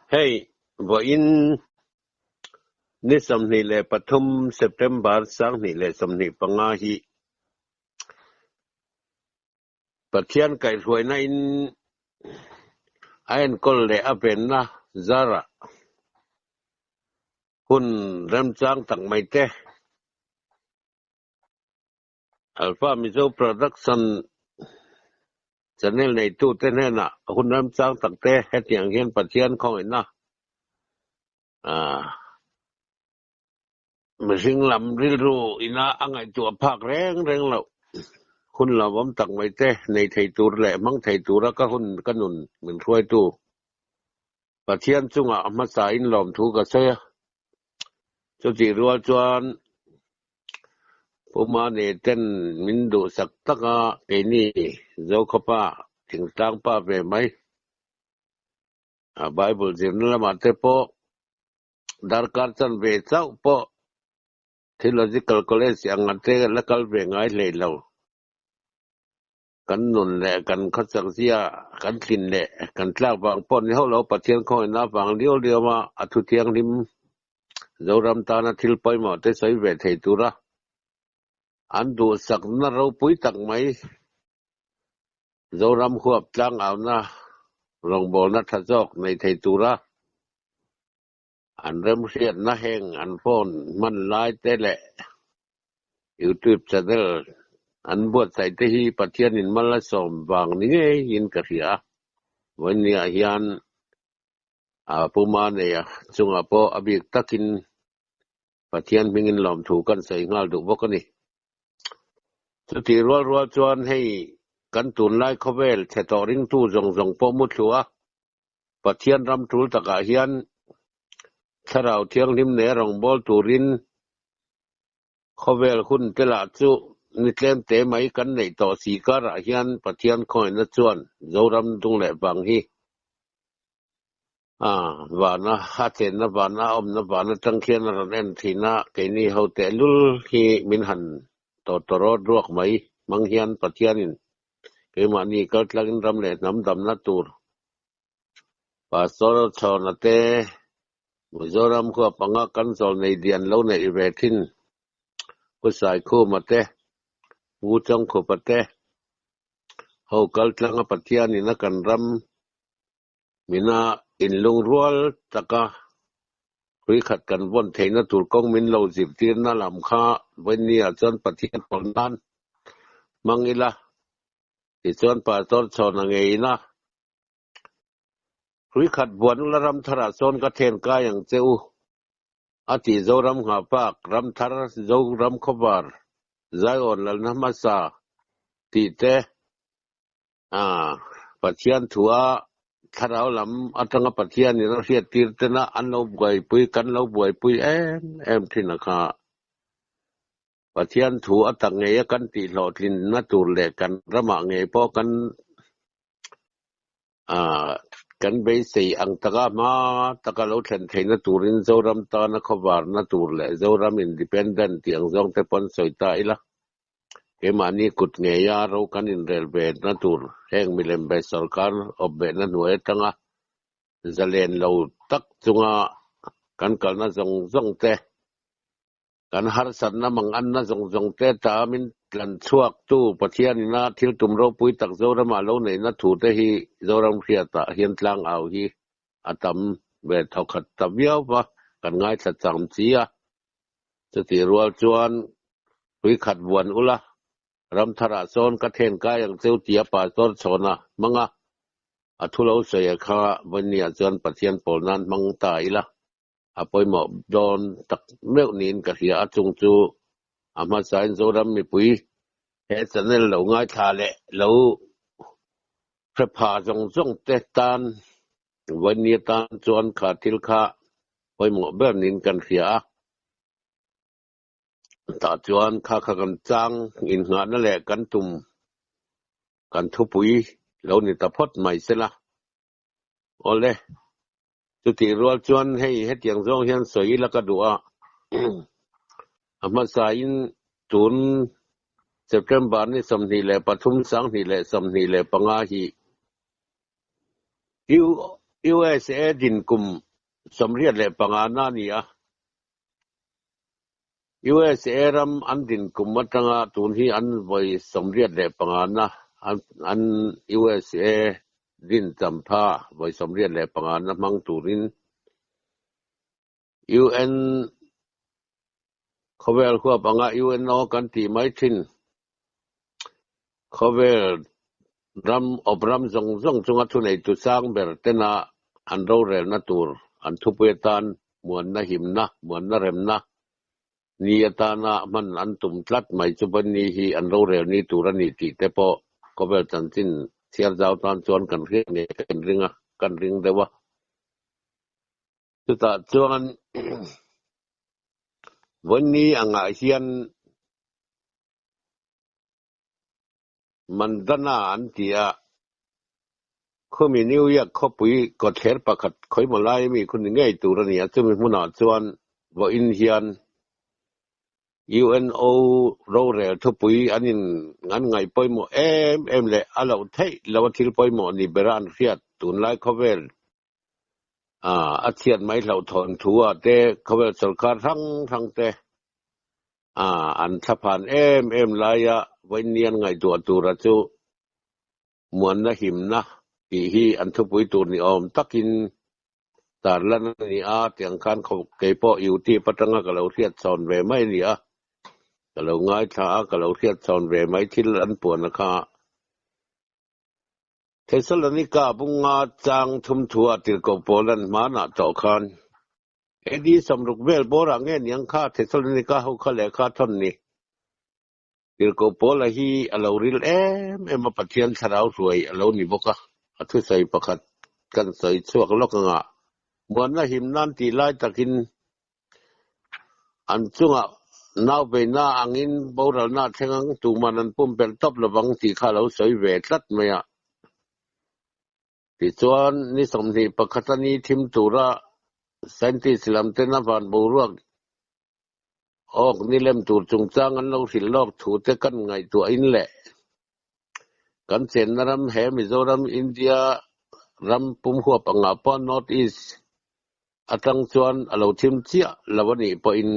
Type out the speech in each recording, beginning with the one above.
Hei, vawiin ni 23 September 2025 hi Pathian kaihhruaina in a enkawl leh a venna zarah hun remchang tak mai te Alpha Mizo Production channel neitute hnenah hun remchang tak te hetiang hian Pathian khawngaihna mihring lam rilru ina a ngaihtuah phak reng reng loh. Hun lawmawm tak mai te nei thei tur leh hmang thei tura ka hun ka nun min hruaitu Pathian chungah a hmasain lawmthu ka sawi a. Chutih rual chuan Pu Mane ten min duhsak taka keini Zokhawpa thingtlang pa ve mai a Bible zirna lamah te pawh darkar chanve chauh pawh Theological College ang a te la kal ve ngai hlei lo. Kan nun leh kan khawchak zia kan tlin leh kan tlak vang pawh ni hauh lo Pathian khawngaihna vang liau liau a a thu thianghlim Zoram tana thil pawimawh te sawi ve thei tura an duhsakna ropui tak mai Zoram huap tlang auna rawngbawlna tha zawk nei thei tura An remhriatna heng an phone hman lai te leh YouTube channel an buatsaih te hi Pathianin mal a sawm vang ni ngeiin ka hria a. Vawinia hian a puma neia chungah pawh a bik takin Pathian hmingin lawmthu kan sawi nghal duh bawk a ni. Chutih rual rual chuan hei kan tunlai khawvel chhe tawh ringtu zawng zawng pawh muthlu a, Pathian ram tul takah hian Thlarau Thianghlim nei a rawngbâwl turin khawvel hun te lah chu ni tlem te mai kan neih tawh si karah hian Pathian khawngaihna chuan Zoram dung leh vang hi a vana a chenna vana a awmna van atang khian a rawn en thin a, keini ho tehlul hi min han tawtawrawt ruak mai hmang hian Pathianin Keimahni kaltlangin ram leh hnam damna tur Pastor Chhawna te Mizoram khua panga kan zawl nei dian lo neih ve thin Pu Saikhuma te Pu Chawngkhupa te ho kaltlanga Pathianin a kan ram mina inlungrual taka hrui khat kan vawn theihna tur kawng min lo zirtirna lam kha vawinia chuan Pathian pawl nan hmang ila, tichuan Pastor chhawn a ngeiin a, Hrui khat buan ula ram tharah sawn ka then kai ang che u, a ti Zoram Nghahpak, Ramthar, Zoram Khawvar, Zion Lalna hmasa tih te, A Pathian thua thlarau lam atanga Pathianin a hriattir tena an lo buaipui, kan lo buaipui em em thin a kha. Pathian thu a tak ngei a kan tih hlawhtlinna tur leh kan ramah ngei pawh kan kan beisei ang taka hma taka lo thlen theihna turin Zoram tana khawvarna tur leh Zoram Independent tih ang zawng te pawn sawi ta ila. Keimahni kut ngeia ro kan inrel ve na tur heng milem be sorkar awp behna hnuai atanga zalen lo tak chunga kan kalna zawng zawng te, kan harsatna manganna zawng zawng te ta min tlan chhuak tu Pathianina thil tum ropui tak Zoramah lo neihna thu te hi Zoram hriatah hian tlang au hi a tam ve thawkhat ta viau va, kan ngaithla cham chi a. Chutih rual chuan hui khat buan ula, Ramtharah sawn ka then kai ang cheu tia Pastor chhawna hmang a, a thu lo sawi a kha vawinia chuan Pathian pawl nan hmang ta ila, a pawimawh dawn tak meuh niin ka hria a chung chu a hmasain Zoram mipui he channel lo ngaithla leh lo hre pha zawng zawng te tan vawinia tan chuan kha thil kha pawimawh ber niin kan hria a. Tah chuan kha kha kan chang innghahna leh kan tum kan thupui lo ni ta phawt mai sela. Awle, chutih rual chuan hei hetiang zawng hian sawi ila ka duh a. A hmasain tun September ni 23, 2025 hi USA din kum 85 na a ni a. USA ram an din kum atanga tun hi an vawi 85 na an USA din champha vawi 85 na hmang turin UN khawvel huap anga UNO kan tih mai thin. Khawvel ram awp ram zawng zawng chunga thuneitu sang ber tena an rorelna tur an thupui atan muanna himna, muanna remna ni atana hman an tum tlat mai chu Bunny hi an rorel ni tur a ni tih te pawh khawvel chanchin chhiar zau tan chuan kan hriat ngei kan ring a, kan ring deuh a. Chutah chuan Bunny angah hian Mandana an ti a, khumi New York khawpui kawtthler pakhat khawimaw lai mi khu ni ngei tur a ni a, chumi hmunah chuan vawiin hian UNO rorel thupui an in an ngaih pawimawh em em leh a loh theih lo a thil pawimawh ni bera an hriat tunlai khawvel a chhiat mai hlauhthawn thu ah te khawvel sawrkar hrang hrang te an thlaphan em em laia vawiin ngaihtuah tura chu muanna himna tih hi an thupui tur ni awm takin tarlan a ni a, tiang khan kei pawh YouTube atanga ka lo hriat chhawn ve mai a ni a, ka lo ngaithla a, ka lo hriat chhawn ve mai thil an puan a kha. Thesalonika bunga chang thum thua tirhkoh Paulan hmanah tawh khan AD 60 vel bawrah nge niang kha Thesalonika ho kha lehkha thawn ni. Tirhkoh Paula hi a lo ril em em a, Pathian thlarau hruai a lo ni bawk a, a thusawi pakhat kan sawi chhuak lawk anga muanna him nan tih lai takin An chungah naubeina angin boralna a thleng ang, tuman an pumpelh tawp lovang tih kha a lo sawi ve tlat mai a. Tichuan, ni 21 a ni thim tura scientist lam tena van boruak awk ni lem tur chungchang an lo hrilh lawk thu te kan ngaihtuahin leh kan chenna ram he Mizoram, India ram pum huap angah pawh North East Atang chuan a lo thim chiah lo a nih pawhin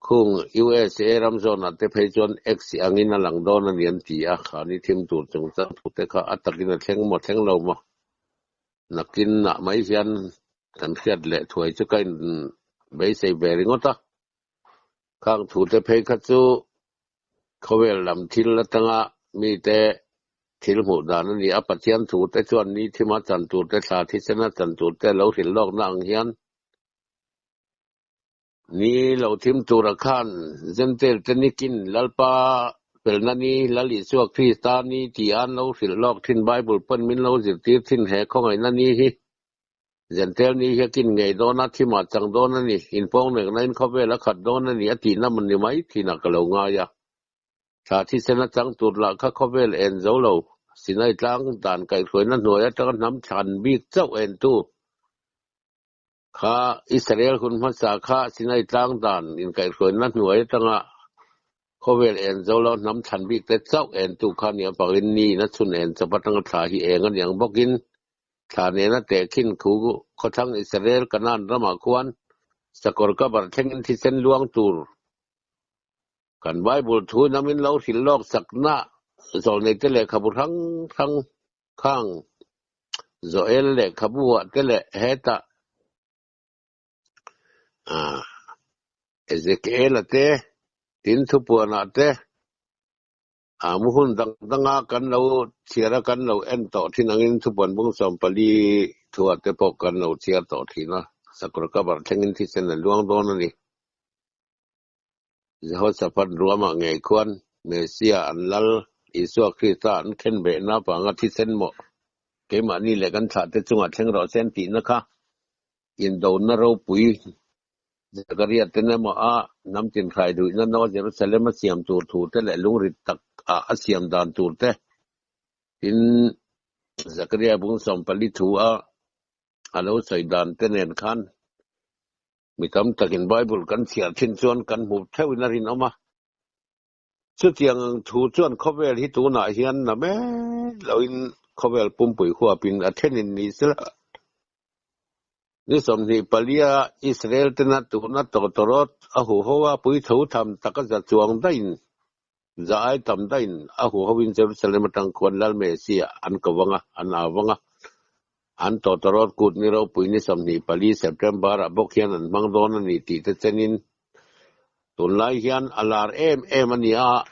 khung USA ram zawnah te phei chuan X angin a lang dawn a ni an ti a, kha ni thim tur chungchang thu te kha a takin a thleng maw thleng lo maw? Nakin ah mai hian kan hriat leh thuai chu ka in beisei ve ringawt a, khang thu te phei kha chu Khawvel lam thil atanga mite thil hmuh dan a ni a, Pathian thute chuan ni thima chan turte, thla thisena chan turte lo hrilh lawkna ang hian ni lo thim tura khan Jentail te nikin Lalpa felna ni, Lal Isua Krista ni tih an lo hrilh lawk thin Bible pawn min lo zirtir thin he khawngaihna ni hi Jentail ni hi a kin ngei dawn a, thimah chang dawn a ni, inpawng neknain khawvel a khat dawn a ni a tihna ni mai thinah ka lo ngai a. Thla thisen a chang tur lah kha khawvel en zo lo, Sinai tlang dan kaihhruaina hnuai atanga hnam thlan bik chauh entu kha Israel hun hmasa kha Sinai tlang dan inkaihhruaina hnuai atanga khawvel en zo lo hnam thlan bik te chauh entu kha nia pakin ni in a chhun en chawp atanga thla hi eng a niang bawkin Thla nena tehkhin thu khawthlang Israel Kanaan ramah khuan sakawr cover thlengin thisen luang tur kan Bible thu namin lo hrilh lawk sakna zawlneite lehkhabu hrang hrang khang Joel lehkhabu ah te leh hetah Ezekiel-a te tin thupuanah te A mu hun dang danga kan lo chhiar a, kan lo en tawh thin angin thupuan bung 14 thuah te pawh kan lo chhiar tawh thin a, sakawr cover thlengin thisen a luang dawn a ni. Jehoshaphat ruamah ngei khuan Messiah an Lal Isua Krista an khen behna avanga thisen maw keimahni leh kan thlahte chungah thleng rawh se an tihna kha Indona ropui Zakaria ten emaw a hnam tinhrai duihna nawa Jerusalem a siam tur thu te leh lungrit tak ah a siam dan tur te tin Zakaria bung 14 thu a a lo sawi dan te nen khan mi tam takin Bible kan chhiar thin chuan kan hmu theuhin a rinawm a. Chutiang ang thu chuan khawvel hi tunah hian na mai loin Khawvel pumpui huapin a thenin ni sela. Ni 24 Israel tena tuna tawtawrawt a huho a puitho tham taka za chuang daihin, za ai tam daihin a huhoin Jerusalem atang khuan Lal Messiah an ko vang a, an au vang a. An tawtawrawt kut ni ropui ni 24 September ah bawk hian an hmang dawn a ni tih te chenin tunlai hian a lar em em a ni a.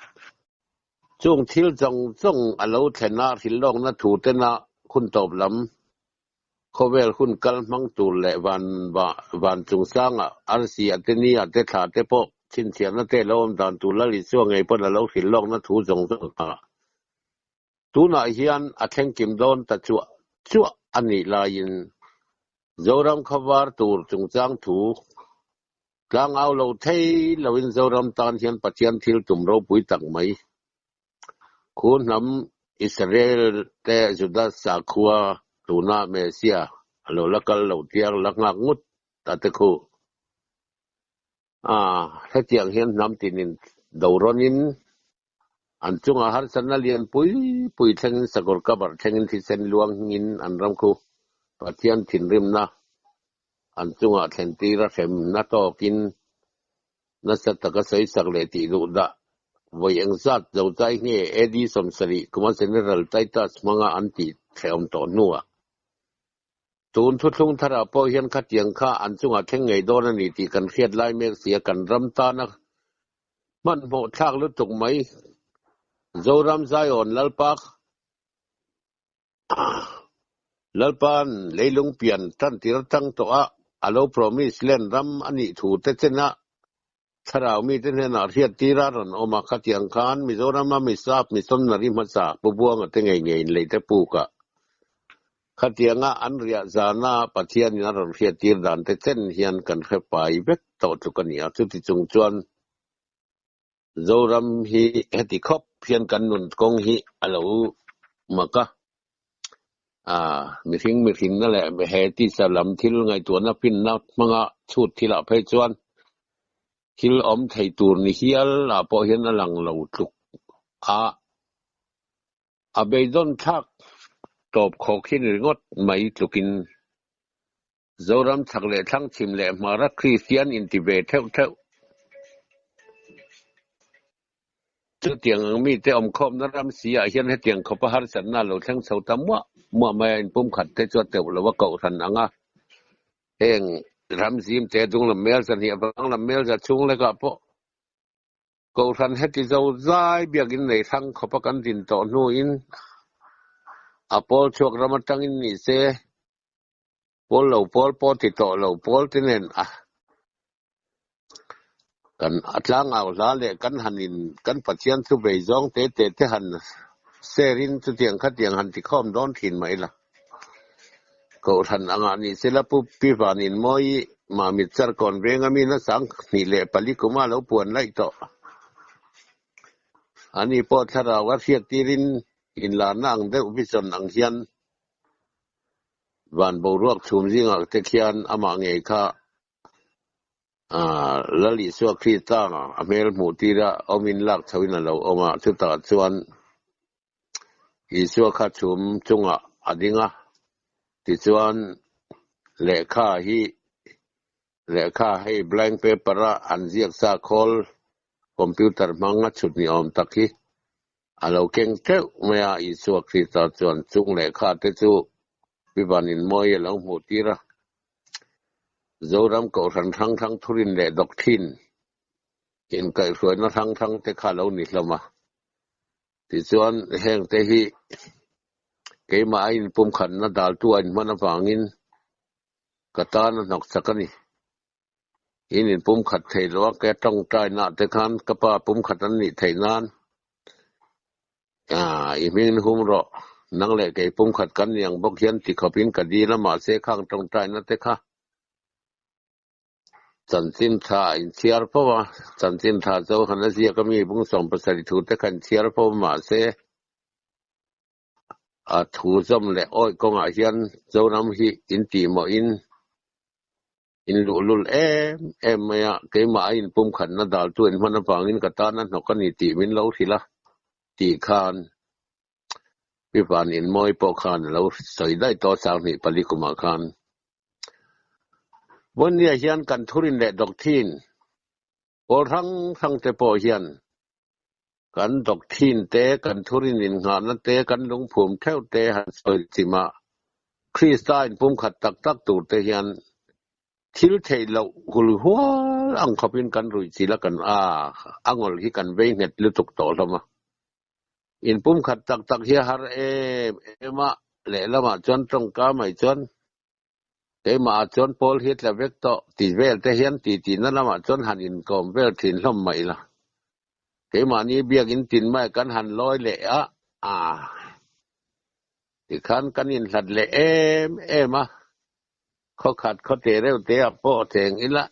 Chung thil zawng zawng a lo thlen a hrilhlawkna thu tena hun tawp lam Khawvel hun kal hmang tur leh van van chungchangah arsi a te ni a te thla te pawh chhinchhiahna te lo awm dan tur Lal Isua ngei pawn a lo hrilh lawkna thu zawng zawng a. Tunah hian a thlengkim dawn ta chuah chuah a nih laiin Zoram khawvar tur chungchang thu tlangau lo thei loin Zoram tan hian Pathian thil tum ropui tak mai Khu hnam Israel te Juda sakhua tuna Messia a lo la kal lo tiang la nghak ngut ta te khu. A, hetiang hian hnam tinin do rawnin an chungah harsatna lian pui pui thlengin sakawr kabar thlengin thisen luang hingin an ram khu Pathian thinrimna an chungah thlentir a hremna tawkin Nasa taka sawisak leh tih duh dah vawi engzat zochai nge AD 70 kuma General Titus hmanga an tih hrehawm tawh hnuah tun thuthlung tharah pawh hian khatiang kha an chungah thleng ngei dawn a ni tih kan hriat lai mek si a, kan ram tana hmanhmawh thlak lutuk mai Zoram Zion Lalpa Lalpa'n leilung pian tantir atang tawh a, a lo promise land ram a nih thu te chena thlarau mite hnenah hriattir a rawn awm a, khatiang khan Mizorama Misap missionary hmasa Pu Buanga te ngei ngei inlei te pukah khatianga an riah zana Pathianin a rawn hriattir dan te chen hian kan hre pai vek tawh tluk a ni a, chuti chung chuan Zoram hi heti khawp hian kan nun kawng hi a lo mak a, mihring mihrinna leh he tisa lam thil ngaihtuahna finna hmanga chhut thilah phei chuan thil awm thei tur ni hial ah pawh hian a lang lo tluk a, a beidawn thlak tawp khawk hi ni ringawt mai tlukin Zoram chhak leh thlang chhim leh hmara Kristian inti ve theuh theuh. Chutiang ang mite awmkhawmna ram si ah hian hetiang khawpa harsatna a lo thleng chho ta muah muah mai a, inpumkhat te chu a teuh lo a kohhran ang a, heng ram zim te dunglam mel zahnih avang lam mel za chhung lekah pawh Kohhran heti zo zai biakin nei hrang khawpa kan din tawh hnuin a pawl chhuak ram atangin ni se, pawl lo pawl pawh ti tawh lo pawl te nen a kan a tlangau hla leh kan han in kan Pathian thu vei zawng te te te han share in chutiang khatiang han ti khawm dawn thin mai la. Kohhran angah ni sela Pu Pi Vanin Mawi Mamit Charkawn venga mi na 24 kuma lo puan laih tawh. Ani pawh thlarau a hriat tirin inlarna ang deuh vision ang hian van boruak chhum zingah te khian amah ngei kha Lal Isua Krista a hmel hmuh tira awmin lak chhoin a lo awm a, chutah chuan Isua kha chhum chungah a ding a, tichuan lehkha hi lehkha hei blank paper a an ziak sa khawl computer hmang a chhut ni awm tak hi a lo keng teuh mai a, Isua Krista chuan chung lehkha te chu Pivanin mawi a lo hmuh tir a, Zoram Kohhran hrang hrang thurin leh doctrine inkaihhruaina hrang hrang te kha a lo ni hlawm a. Tichuan, hengte hi keimah a inpumkhatna daltu a inhman avangin ka tan a hnawk chak a ni. In inpumkhat thei lo a, ka tawngtainaah te khan ka pa pumkhat an nih theih nan i hming hum rawh, nang leh kei pumkhat kan ni ang bawk hian ti khawpin ka dil a, mahse khang tawngtaina te kha Chanchin tha a inchhiar fo a, chanchin tha chu han a ziak a mi bung 70 thu te kha inchhiar fo mahse a thu zawm leh awih kawngah hian Zoram hi in tih mawhin in luhlul em em mai a, keimah a inpumkhatna daltu in hman avangin ka tan a hnawk a ni tih min lo hrilh a tih khan. Pi Van Inmawi pawh khan a lo sawi daih tawh 24 kumah khan. Vawinia hian kan thurin leh doctrine pawl hrang hrang te pawh hian kan doctrine te, kan thurin innghahna te, kan lungphum theuh te han sawi chim a, Krista inpumkhat tak tak tur te hian Thil theih loh hul hual ang khawpin kan ruih chil a kan a, a ngawl hi kan vei nghet lutuk tawh hlawm a. Inpumkhat tak tak hi a har em em a, lehlamah chuan tawngka mai chuan keimah ah chuan pawl hi a tla vek tawh ti vel te hian ti tihna lamah chuan han inkawm vel thin hlawm mai ila. Keimahni biakin tin mai kan han lawi leh a, tikhan kan inhlat leh em em a. Khawkhat khawte reuh te ah pawh cheng ila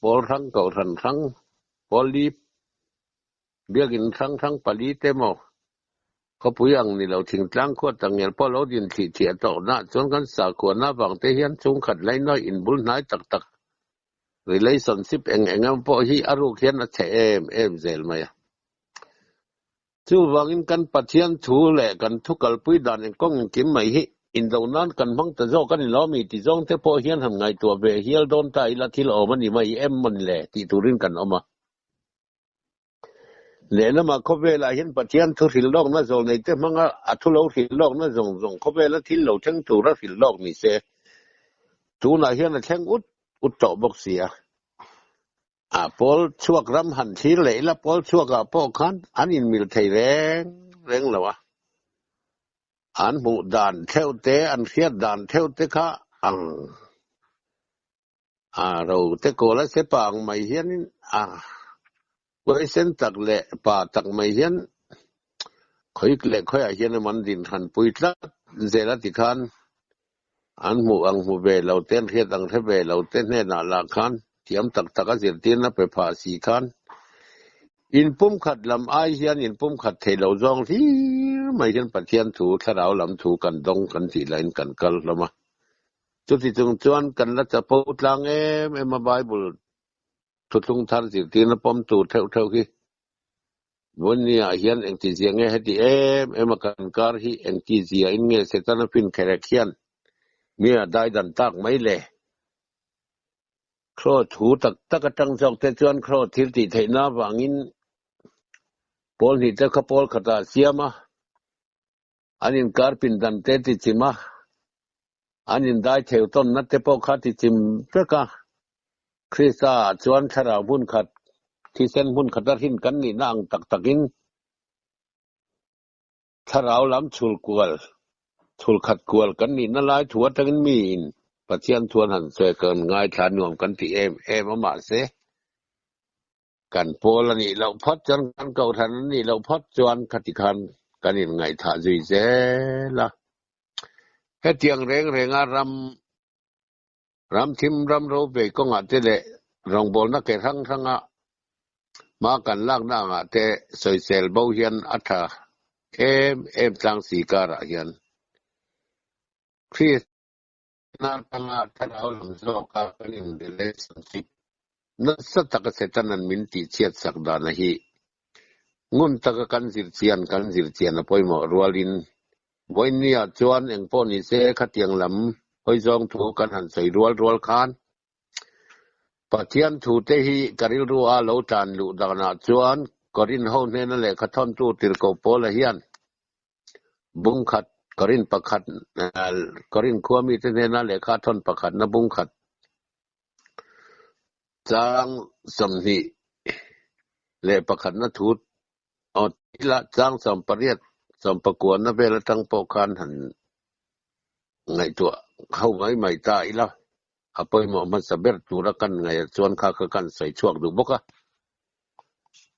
pawl hrang kohhran hrang pawl li biakin hrang hrang pali te maw khawpui ang ni lo thingtlang khuat tak ngel pawh lo din thlih thiah tawh nah chuan kan sakhuana vang te hian chhungkhat lainawi inbul hnai tak tak relationship eng eng emaw pawh hi a ruk hian a chhe em em zel mai a. Chuvangin kan Pathian thu leh kan thu kalpui dan engkawng engkim mai hi indo nan kan hmang ta zawk a ni lo mi ti zawng te pawh hian han ngaihtuah ve hial dawn ta ila thil awm a ni mai em mawn le tih turin kan awm a. Lehlamah khawvelah hian Pathian thu hrilh lawkna zawlnei te hmanga a thu lo hrilh lawkna zawng zawng khawvela thil lo thleng tura hrilh lawk ni se tunah hian a thleng ut ut tawh bawk si a. A pawl chhuak ram han thlir leh ila pawl chhuakah pawh khan an inmil thei reng reng lo a, an hmuh dan theuh te, an hriat dan theuh te kha ang a ro te kawl a se pa ang mai hianin a huaisen tak leh pa tak mai hian khawi leh khawiah hian emaw an din hran pui tlat zel a ti khan An hmuh ang hmu ve lo te, an hriat ang hre ve lo te hnenah lah khan thiam tak tak a zirtirna pe phah si khan inpumkhat lam ai hian inpumkhat thei lo zawng hlir mai hian Pathian thu, thlarau lam thu kan dawng kan tih lahin kan kal hlawm a. Chuti chung chuan kan la chapo tlang em em a Bible thuthlung thar zirtirna pawm tur theuh theuh hi Vawinia hian engtizia nge heti em em a kan kar hi engtizia in nge Setana fin kherek hian mi a daidan tak mai le? Khaw thu tak tak atang zawk te chuan khaw thil tih theihna avangin pawl hnih te kha pawl khatah a siam a, an inkar pindan te ti chim a, an indai theu tawnna te pawh kha ti chim vek a. Krista ah chuan thlarau hmun khat, thisen hmun khata hrin kan nihna ang tak takin thlarau lam chhul kual, chhul khat kual kan nihna lai thu atangin miin Pathian thuan han sawi kan ngaithla nuam kan ti em em a mahse kan pawl a nih loh phawt chuan kan kohhran a nih loh phawt chuan khati khan kan inngaihthah zui zel a. Hetiang reng renga ram Ramthim ram ropui kawngah te leh rawngbawlna ke hrang hranga hma kan lakna angah te sawisel bo hian a tha em em tlang si karah hian Kristna atanga thlarau lam zawka kan in relationship nasa taka Setanan min tihchhiat sak dana hi ngun taka kan zirchian kan zirchian a pawimawh rualin Vawinia chuan engpawh ni se khatiang lam hawi zawng thu kan han sawi rual rual khan Pathian thu te hi ka rilru a lo tlan luh danah chuan Korin ho hnena lehkha thawntu tirhkoh Paula hian bungkhat Korin pakhat Korin khua mite hnena lehkha thawn pakhatna bungkhat chang 21na thu Aw tila chang 8 19 na vel atang pawh khan han ngaihtuah ho mai mai ta ila, a pawimawh hmasa ber tura kan ngaih chuan kha kha kan sawi chhuak duh bawk a.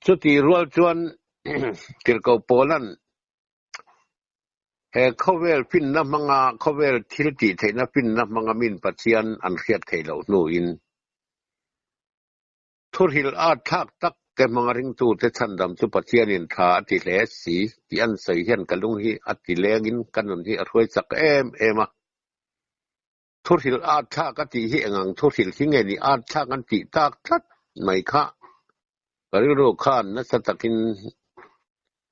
Chutih rual chuan Tirhkoh Paula'n he khawvel finna hmanga khawvel thil tih theihna finna hmanga min Pathian an hriat theih loh hnuin Thuhrilh at thlak tak te hmanga ringtute chhandam chu Pathianin tha a ti hle si tih an sawi hian ka lung hi a ti lengin ka nun hi a hruai chak em em a. Thuhrilh at thlak a tih hi engang thuhrilh hi nge ni at thlak an tih tak tlat mai kha ka rilru khan nasa takin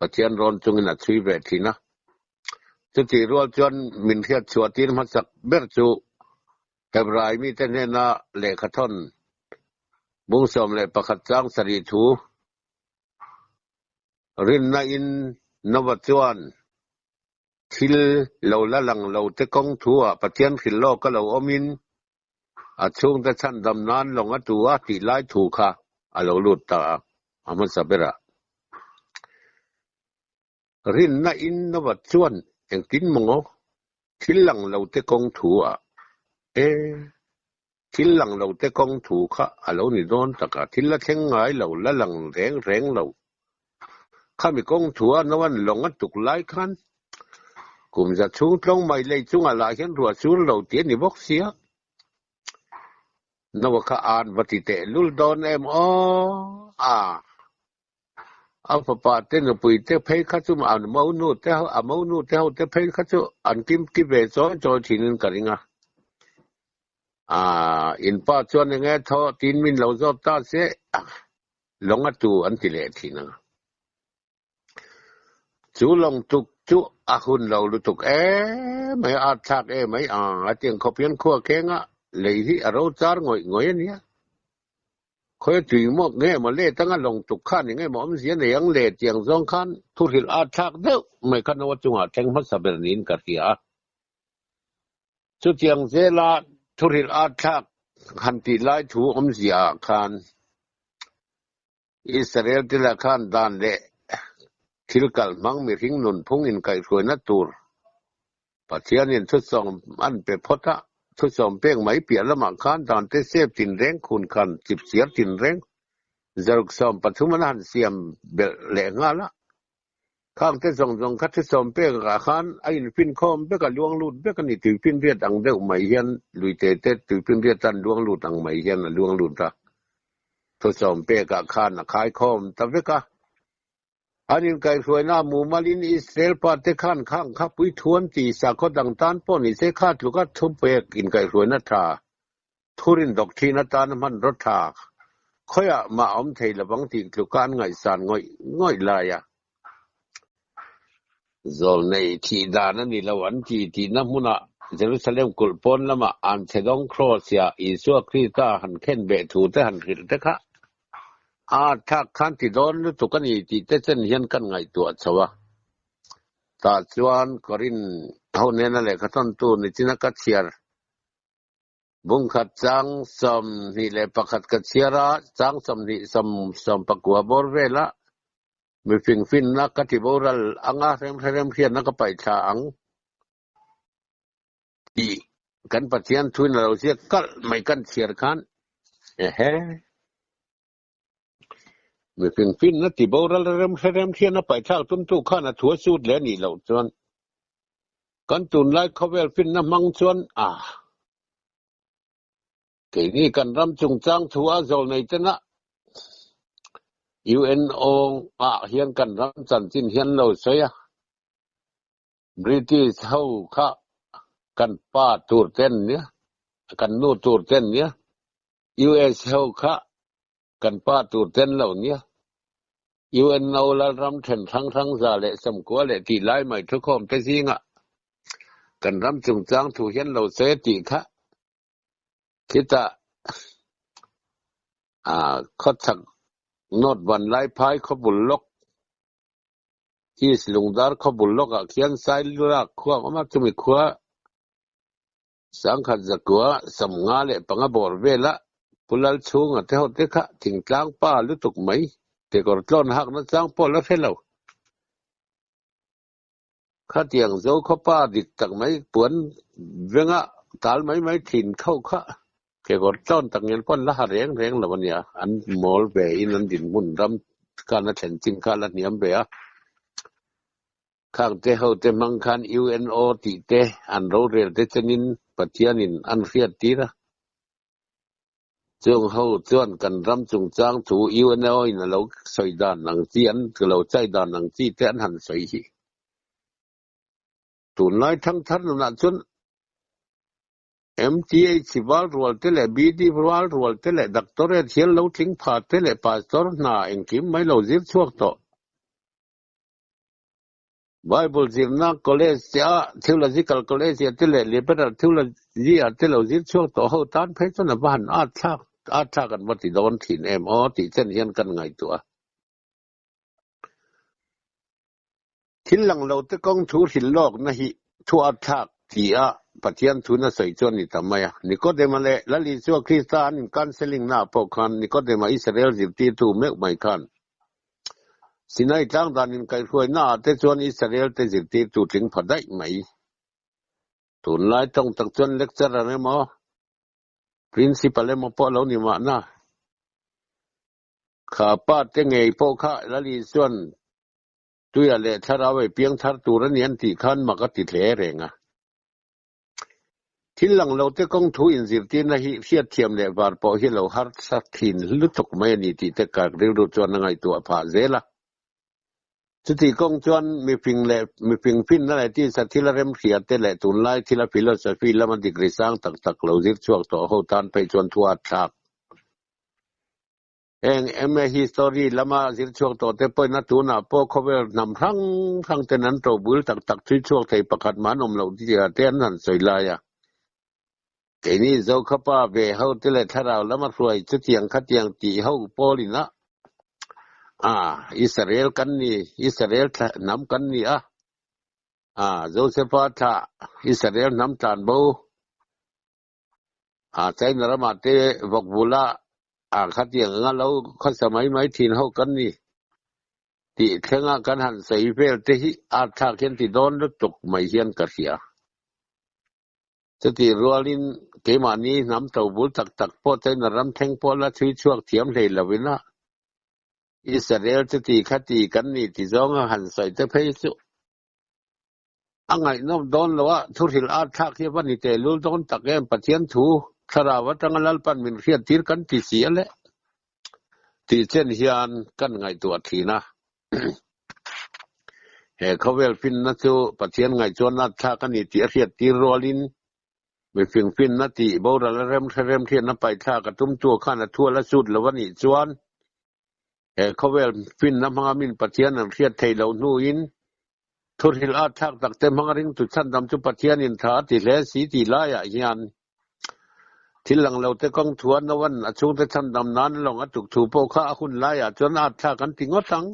Pathian rawn chungin a chhui ve thin a. Chutih rual chuan min hriat chhuah tir hmasak ber chu Hebrai mite hnena lehkhathawn bung 11 chang sarih thu rinna in Nova chuan thil lo la lang lo te kawng thu ah Pathian hrilh lawk a lo awm in a chhungte chhandam nan lawng a tu a tih lai thu kha a lo lut ta a, a hmasa berah. Rinna in Nova chuan engtin maw thil lang lo te kawng thu ah e thil lang lo te kawng thu kha a lo ni dawn tak a, thil la thleng ngai lo, la lang reng reng lo. Khami kawng thu ah Nova'n lawng a tuk lai khan kum za chhung tlawng mai lei chungah lah hian ruah sur lo tih a ni bawk sia. Nova kha an va ti teh lul dawn em aw? A. A fapa te nupui te phei kha chu an monu te ho a monu te ho te phei kha chu an kim ki ve chawi chawi thin in ka ring a. Aa in pa chuan enge thaw tin min lo zawt ta se lawng a tu an ti leh thin ang. Chu lawng tuk chu a hun lo lutuk em mai a, at thlak em mai a, a tiang khawp hian khua keng a, lei hi a ro char ngawih ngawih a nia. Khawi tui mawk nge maw let anga lawng tuk khan eng emaw awmzia nei ang le tiang zawng khan thu hrilh at thlak deuh mai kha Noah chungah thleng hmasa ber niin ka hria a. Chutiang zela thu hrilh at thlak han tih lai thu awmzia ah khan Israel te lah khan dan leh thil kalh hmang mihring nunphung inkaihhruaina tur Pathianin thusawm an pe phawt a, thusawm pek mai piah lamah khan dan te sep tinreng khun khan chipchiar tinreng zaruk 13 an han siam belh leh nghal a. Khang te zawng zawng kha thusawm pek ah khan a infinkhawm vek a, luang lut vek a ni. Tuifinriat ang deuh mai hian luite te tuifinriat an luang lut ang mai hian a luang lut a. Thusawm pekah khan a khaikhawm ta vek a. An inkaihhruaina mumalin Israel pate khan khang kha puithuan ti sakhaw dang tan pawh ni se kha tluka thupek inkaihhruaina tha thurin dawk thin atan hmanraw tha khawiah mah awm thei lovang tih tluka an ngaihsan ngawih ngawih lai a. Zawlnei thih dan a ni lo an ti tihna hmunah Jerusalem kulh pawn lamah an chhedawng Cross-ah Isua Krista han khenbeh thu te han hrilh te kha a thlak khan ti dawn lutuk a ni tih te chen hian kan ngaihtuah chho a. Tah chuan Korinth ho nena lehkha tawntu nichina ka chhiar Bungkhat chang 21 ka chhiar a, chang 20 19 bawr vela mifing finna ka ti boral anga remhre remhriatna ka paih thla ang tih kan Pathian thuin a lo ziak kalh mai kan chhiar khan ehe. Mifing finna ti boral remhre remhriatna paih thlak tumtu khan a thu a sut leh a nih loh chuan Kan tunlai khawvel finna hmang chuan a keini kan ram chungchang thu a zawl nei tena UNO ah hian kan ram chanchin hian lo sawi a, British ho kha kan pa tur ten nia, kan nu tur ten nia, US ho kha Kan pa tur ten lo nia. UNO Lalram then hrang hrang 190 leh tih lai mai thukhawm te zingah kan ram chungchang thu hian lo sawi a tih kha khitah khawchhak North Vanlaiphai khawbul lawk East Lungdar khawbul lawkah khian Sailulak khua a awm a, chumi khua 1955 bawr vela Pu Lalchhunga te ho te kha thingtlang pa lutuk mai kekawr tlawn hakna chang pawh la hre lo. Khatiang zo khaw pa dik tak mai puan venga tal mai mai thin kho kha kekawr tlawn tak ngial pawn la ha reng reng lo a nia. An mawl ve in an dinhmun ram khan a thlen chin kha la hniam ve a. Khang te ho te hmang khan UNO tih te an rorel te chenin Pathianin an hriat tir a. Chung ho chuan kan ram chungchang thu UNO in a lo sawi dan ang chi an lo chai dan ang chi te an han sawi hi. Tunlai thangthar nunah chuan MTH val rual te leh BD val rual te leh Doctorate hial lo tling pha te leh Pastor hna engkim mai lo zir chhuak tawh. Bible zirna college te a Theological College ah te leh Liberal Theology ah te lo zir chhuak tawh ho tan phei chuan a va han at thlak at thlak an va ti dawn thin em aw tih chen hian kan ngaihtuah a. Thil lang lo te kawng thu hrilh lawkna hi thu at thlak ti a Pathian thu na sawi chuan ni ta mai a. Nikodema leh Lal Isua Krista an in counselling na ah pawh khan Nikodema Israel zirtirtu meuh mai khan Sinai tlang dan inkaihhruaina ah te chuan Israel te zirtirtu tling pha daih mai. Tunlai tawng tak chuan lecturer emaw, principal emaw pawh lo ni mahna. Kha pa te ngei pawh kha Lali chuan tuia leh thlarau ei piang thar tur a ni an tih khan mak a ti hle reng a. Thil lang lo te kawng thu inzirtirna hi hriatthiam leh var pawh hi lo harsa thin lutuk mai a ni tih te ka rilru chuan a ngaihtuah phah zel a. Chuti kawng chuan mifing leh mifing finna leh tisa thil a remhria te leh tunlai thila philosophy lama degree sang tak tak lo zir chhuak tawh ho tan phei chuan thu a thlak. Heng MA History lama zir chhuak tawh te pawhin a tunah pawh khawvel hnam hrang hrang ten an to bul tak tak thui chhuak thei pakhat mah an awm loh zia te an han sawi lai a. Keini Zokhapa ve ho te leh thlarau lama hruai chutiang khatiang tih ho pawlin a, a Israel kan ni, Israel hnam kan ni a, a Josepha thlah Israel hnam tlanbo, A China ramah te vawk bula a khatiang anga lo khawsa mai mai thin ho kan ni tih thlenga kan han sawi vel te hi a thlak hian ti dawn lutuk mai hian ka hria. Chutih rualin keimahni hnam to bul tak tak pawh China ram thleng pawh la chhui chhuak thiam hlei lovin a Israel chuti khati kan ni ti zawnga han sawi te phei chu A ngaihnawm dawn lo a, thuhrilh ar thlak hi a va ni tehlul dawn tak em, Pathian thu thlarau atanga Lalpan min hriattir kan ti si a le tih chen hian kan ngaihtuah thin a. He khawvel finna chu Pathian ngaihchuan at thlak a ni tih a hriattir rualin mifing finna tih boral a remhre remhriatna paithlak a tumtu khan a thu a la sut lo a nih chuan He khawvel finna hmanga min Pathian an hriat theih loh hnuin thuhrilh at thlak takte hmanga ringtu chhandam chu Pathianin tha a ti hle si tih laiah hian thil lang lote kawng thua Noa'n a chhungte chhandam nan lawng a tuk thu pawh kha a hun laiah chuan at thlak an ti ngawt ang.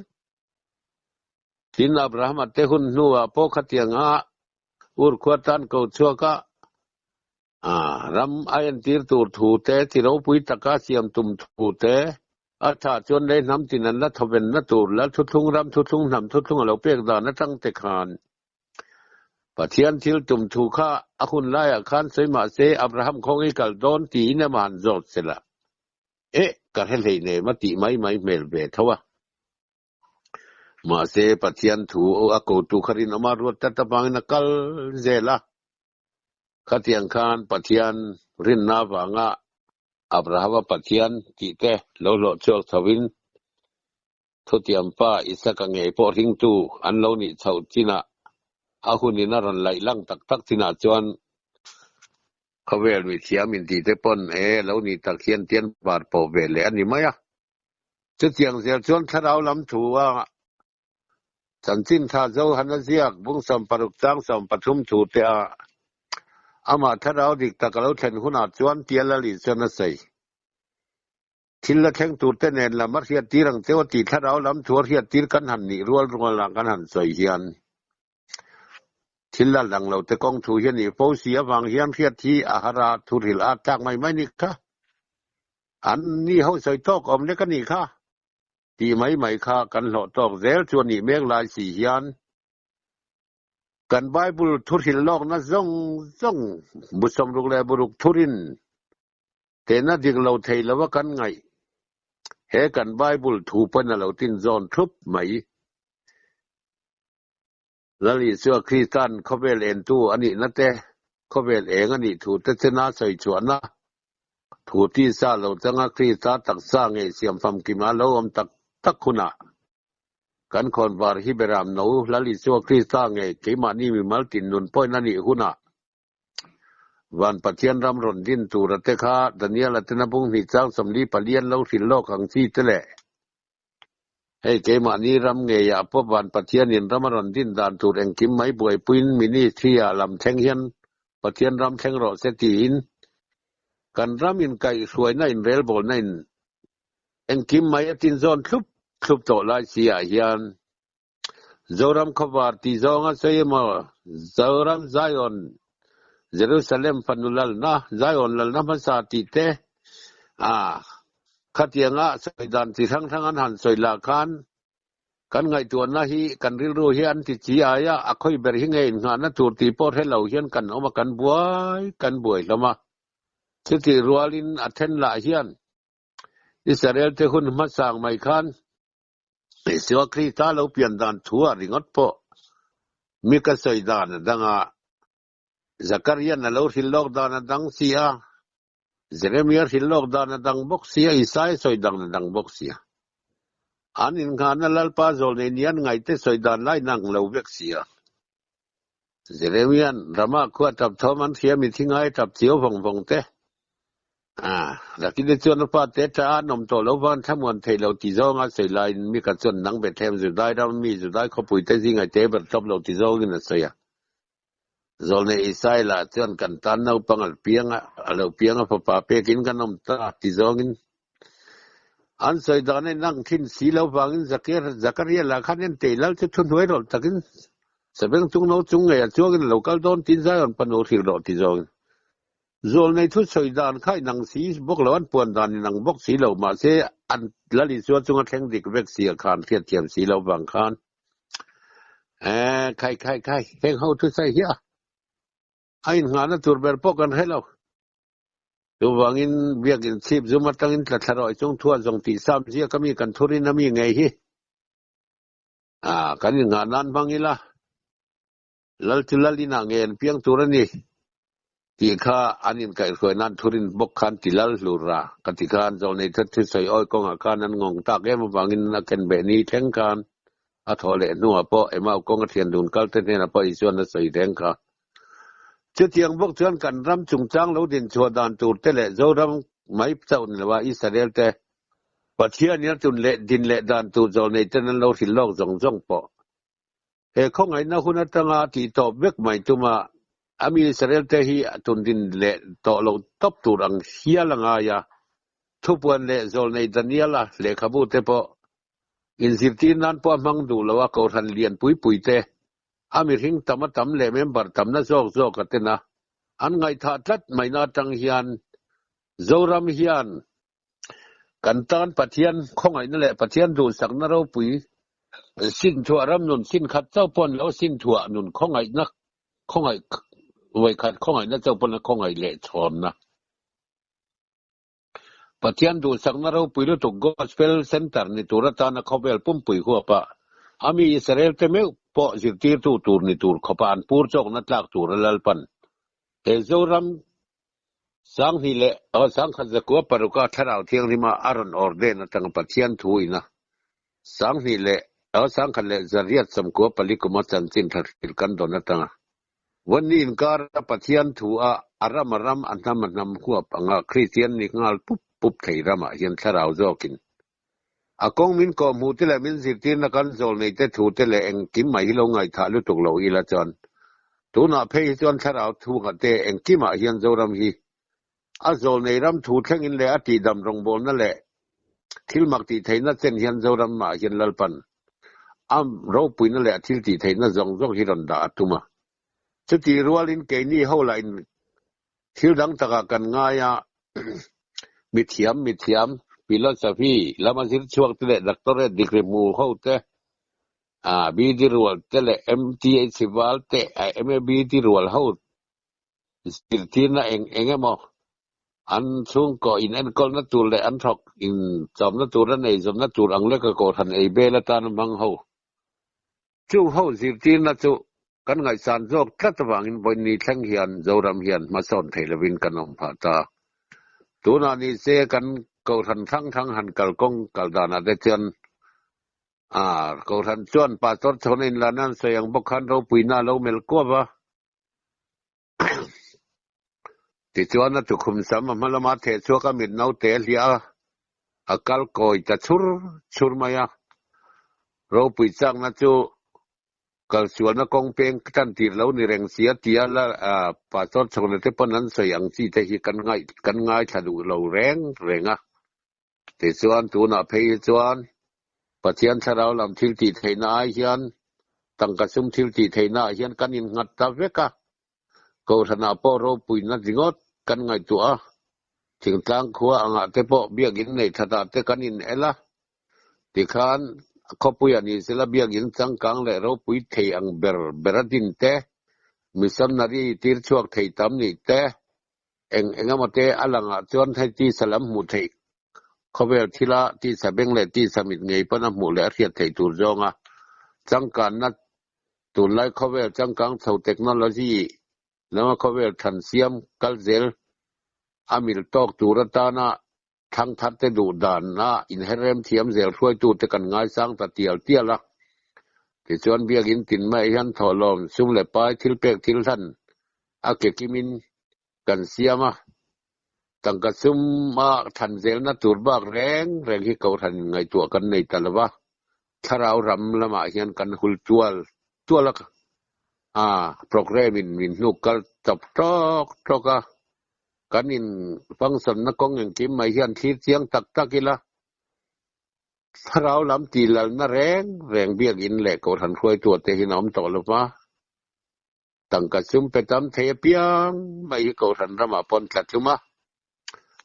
Tin, Abrahama te hun hnuah pawh khatianga Ur khua tan ko chhuak a, Ram a entir tur thu te, chi ropui taka siam tum thu te, a tha chuan lei hnam tin an la thawvenna tur Lal thuthlung ram thuthlung hnam thuthlung a lo pek dan atang te khan Pathian thil tum thu kha a hun laiah khan sawi mah se Abraham khawngi kal dawn tiin emaw han zawt sela eh ka hre hleinem a tih mai mai hmel ve tho a. Mahse Pathian thu a kotu kha rinawma ruat tlat avangin a kal zel a. Khatiang khan Pathian rinna avanga Abrahama Pathian tih te lo hlawh chhuak chhoin thutiam pa Isaka ngei pawh hringtu an lo nih chhoh chinah a hunin a rawn laih lang tak tak chinah chuan khawvel mithiam intih te pawn e lo nih tak hian tian var pawh ve leh a ni mai a. Chutiang zel chuan thlarau lam thu a Chanchin tha Johana ziak bung 60 chang 13 thu te a amah thlarau dik tak a lo thlen hunah chuan Tial Lali chuan a sawi. Thil la thleng tur te nen lam a hriat tir ang cheu a tih thlarau lam thu a hriat tir kan han nih rual rual a kan han sawi hian thil la lang lo te kawng thu hian ih fo si avang hian hriat hi a har a thu hrilh a tlak mai mai ni kha. An ni ho sawi tawk awm lek a nih kha. Tih mai mai kha kan hlawh tawk zel chu a nih mek lai si hian kan Bible thuhrilh lawkna zawng zawng bu sawmruk leh buruk thurin tehna dik lo thei lova kan ngaih he kan Bible thu pawn a lo tin zawn thup mai. Lal Isua Krista'n khawvel entu a nihna te, khawvel eng a nih thu te chena sawi chhuahna thu tisa lo changa Krista taksa ngei siam famkima lo awm tak tak hunah kan khawnvar hi beram no Lal Isua Krista ngei keimahni mimal tin nun pawhin a nih hunah Van Pathian ram rawn din tura te kha Daniel-a tena bung hnih chang 44 an lo hrilh lawk ang chi te leh. Hei keimahni ram ngeiah pawh van Pathianin ram a rawn din dan tur engkim mai buaipuiin ministry-ah lam thleng hian Pathian ram thleng rawh se tiin kan ram inkaihhruaina inrelbawlna in engkim mai a tinzawn thlup thlup tawh lai si ah hian Zoram khawvar tih zawnga sawi emaw Zoram Zion Jerusalem fanu lalna Zion lalna hmasa tih te a khatianga sawi dan chi hrang hrang an han sawi lah khan kan ngaihtuahna hi kan rilru hi an ti chi ai a, a khawi ber hi nge innghahna tur tih pawh hre lo hian kan awm a kan buai kan buai hlawm a. Chutih rualin a then lah hian Israel te hun hmasang mai khan Isua Krista lo pian dan thu ah ringawt pawh mi ka sawi dan a dang a, Zakarian a lo hrilh lawk dan a dang si a, Jeremia hrilh lawk dan a dang bawk si a, Isaia sawi dan a dang bawk si a. An innghahna Lalpa zawlnei ni an ngaihte sawi dan lai nang lo vek si a. Jeremia'n Ramah khua tap thawm an hria mi thingai tap chiau vawng vawng te. A, Rakine chuan a fate tha a an awm tawh lo vang thlamuan theih lo ti zawnga sawi laiin Mika chuan nang Bethlehem Judai ram mi Judai khawpui te zingai te ber tlawp lo ti zawngin a sawi a. Zawlnei Isai lah chuan kan tan naupang al piang a, a lo piang a fapa pekin kan awm ta ti zawngin an sawi dan a inang thin si lo vangin Zakaria lah khan en tei lal chu thuhnuai rawlh takin Sabeng chung no chung ngei a chuangin a lo kal dawn tiin Zion fanu hrilh rawh ti zawngin Zawlnei thu sawi dan kha inang si bawk lo, an puan dan inang bawk si lo, mahse an Lal Isua chunga thleng dik vek si a khan hriatthiam si lo vang khan eh khai khai khai heng ho thu sawi hi a a innghahna tur ber pawh kan hre lo. Chuvangin biakin chhip zum atangin tla thla rawih chung thua zawng tih sam ziak a mi kan thurin a mi ngei hi a kan innghah nan hmang ila Lal chu Lal inah ngei an piang tur a ni tih kha an inkaihhruai nan thurin bawk khan ti lal hlur a ka ti khan zawlnei that thusawi awi kawngah khan an ngawng tak em avangin a ken beh ni thleng khan a thawh leh hnuah pawh Emau kawng a thian dun kal te hnenah pawh Isuan a sawi reng kha. Chutiang bawk chuan kan ram chungchang lo din chhuah dan tur te leh Zoram mai chauh ni lova Israel te Pathian in a tun leh din leh dan tur zawlnei ten an lo hrilh lawk zawng zawng pawh He khawngaihna hun atanga tih tawp vek mai tuma a mi Israel te hi a tundin leh tawh lo tawp tur ang hial a ngai a. Thupuan leh Zawlnei Daniela lehkhabu te pawh inzirtir nan pawh a hmang duh lo a, kohhran lian pui pui te a mihring tam a tam leh member tamna zawk zawk a ten a, an ngaihthah tlat maina atang hian Zoram hian Kan tan Pathian khawngaihna leh Pathian duhsakna ropui sinthuah ram nun sin khat chauh pawh an lo sinthuah nun khawngaihna khawngaih vawikhat khawngaihna chauh pawn a khawngaih leh chhawnna. Pathian duhsakna ropui lutuk Gospel Center ni tur atana khawvel pumpui huapa a mi Israel te meuh pawh zirtirtu tur ni tur khawpa an pur chawkna tlak tur a lalpan he Zoram Sanghnih leh sangkhat zakua paruka Thlarau Thianghlima a rawn ordain atanga Pathian thu ina sanghnih leh sangkhat leh zariat sawmkua pali kuma chanchin tha hrilh kan dawn atanga Vanni inkara Pathian thu a a ram a ram a hnam a hnam huap anga Kristian ni nghal pup pup thei ramah hian Thlarau zawkin a kawng min kawhhmuh te leh min zirtirna kan zawl nei te thu te leh engkim mai hi lo ngaihthah lutuk lo ila chuan tunah phei hi chuan thlarau thunga te engkimah hian Zoram hi a zawl nei ram thu thlengin leh a tihdam rawngbawlna leh thil mak tih theihna chen hian Zoram mah hian Lalpan a ropuina leh a thil tih theihna zawng zawng hi rawn dah a tum a. Chutih rualin keini ho lah in Thil dang takah kan ngai a, mithiam mithiam, philosophy lama zir chhuak te leh doctorate degree hmu ho te, BD rual te leh MTH val te, MABD rual ho zirtirna eng eng emaw an chhungkaw in enkawlna tur leh an thawk in chawmna tur a nei zawmna tur ang leka kohhran ei bel atan a hmang ho. Chung ho zirtirna chu kan ngaihsan zawk tlat avangin vawiin ni thleng hian Zoram hian hmasawn thei lovin kan awm phah ta. Tunah ni se kan Kohhran hrang hrang han kalkawng kal danah te chuan Kohhran chuan Pastor chhawna inlana an sawi ang bawk khan ropuina a lo melh kuap a. Tichuan a tukhum sam a hma lama theh chhuak a mit naute a hliah a, a kal kawi ta chhur chhur mai a. Ropui chakna chu kalsualna kawng peng tan tir lo ni reng sia tia la Pastor Chhawna te pawn an sawi ang chi te hi kan ngaih kan ngaithla duh lo reng reng a. Tichuan tunah phei hi chuan Pathian thlarau lam thil tih theihna ai hian tangka sum thil tih theihna ah hian kan innghat ta vek a. Kohhranah pawh ropuina ringawt kan ngaihtuah a, thingtlang khua angah te pawh biakinn nei thatah te kan in el a. Tikhan khawpuiah ni sela biakinn changkang leh ropui thei ang ber ber a din te, missionary tir chhuak thei tam nih te, eng engemaw te a langah chuan hei tisa lam hmuh theih khawvel thila tisa beng leh tisa mit ngei pawn a hmuh leh a hriat theih tur zawnga changkanna Tunlai khawvel changkang chho technology lama khawvel than siam kal zel a mil tawk tur atana thangthar te duh dana inherrem thiam zel hruaitute kan ngaisang ta tial tial a. Tichuan biakinn tin mai hian thawhlawm sum leh pai thil pek thil hlan a ke kimin kan siam a, tangka suma than zelna tur bak reng reng hi Kohhran in ngaihtuah kan nei ta lo va, thlarau ram lamah hian kan hul tual tual a, a programme in min hnuk kal chawp tawk tawk a, kan in function na kawng engkim mai hian thlir chiang tak tak ila, thlarau lam tih lalna reng reng biakinn leh Kohhran hruaituah te hian a awm tawh lo va. Tangka sum pe tam thei apiang mai hi Kohhran ramah pawn tla tlum a.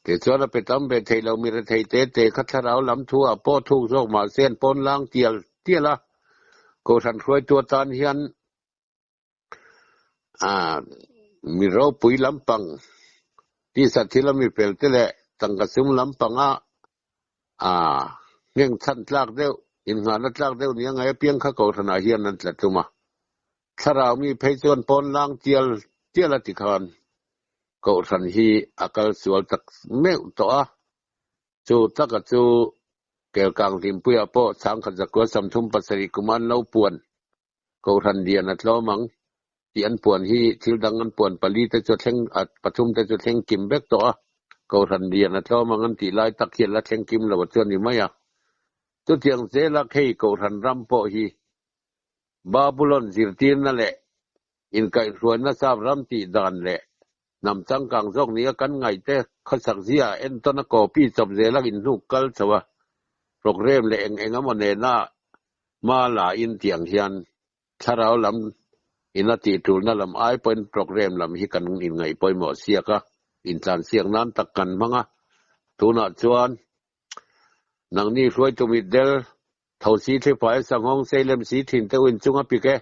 Tichuan a pe tam ve thei lo mi rethei te te kha thlarau lam thu ah pawh thuk zawk mahse an pawn lang tial tial a. Kohhran hruaitu atan hian mi ropui lampang tisa thil a mi fel te leh tangka sum lampanga nghengchhan tlak deuh, innghahna tlak deuh nia ngai apiang kha Kohhranah hian an tla tlum a. Thlarau mi phei chuan pawn lang tial tial a ti khan Kohhran hi a kal sual tak meuh tawh a, chu taka chu Kelkang Hlimpuiah pawh chhangkhat zakua 37 kum an lo puan Kohhran lian a tlawm ang tih an puan hi thil dang an puan pali te chu a thleng pathum te chu thleng kim vek tawh a, Kohhran lian a tlawm ang an tih lai tak hian la thleng kim lo a chuan ni mai a. Chutiang zela khei Kohhran ram pawh hi Babulon zirtirna leh inkaihhruaina sap ram tih dan leh hnam changkang zawk nia kan ngaihte khawsak zia entawn a copy chawp zel a inhnuk kal chho a, programme leh eng eng emaw nena hma la in tih ang hian thlarau lam in a tih tulna lam ai pawhin programme lam hi kan inngaih pawimawh siak a, intlansiak nan tak kan hmang a, tunah chuan Nangni hruaitu mitdel, thosi thlifai sanghawng seilem si thin te uin chunga pik e,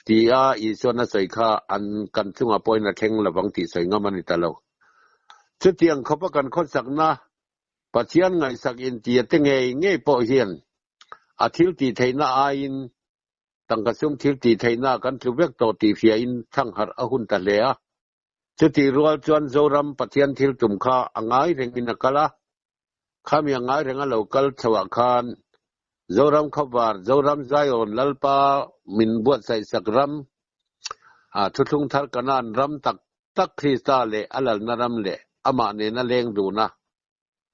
ti a Isuan a sawi kha an kan chungah pawhin a thleng lovang tih sawi ngam a ni ta lo. Chutiang khawpa kan khawsakna Pathian ngaihsak intia te ngei ngei pawh hian a thil tih theihna aiin tangka sum thil tih theihna kan tlu vek tawh tih hriain thangharh a hun ta hle a. Chutih rual chuan Zoram Pathian thil tum kha a ngai rengin a kal a, khami a ngai reng a lo kal chhoah khan Zoram Khawvar, Zoram Zion, Lalpa min buatsaih sak ram, a thuthlung thar Kanaan ram tak tak Krista leh a lalna ram leh amah nena leng duna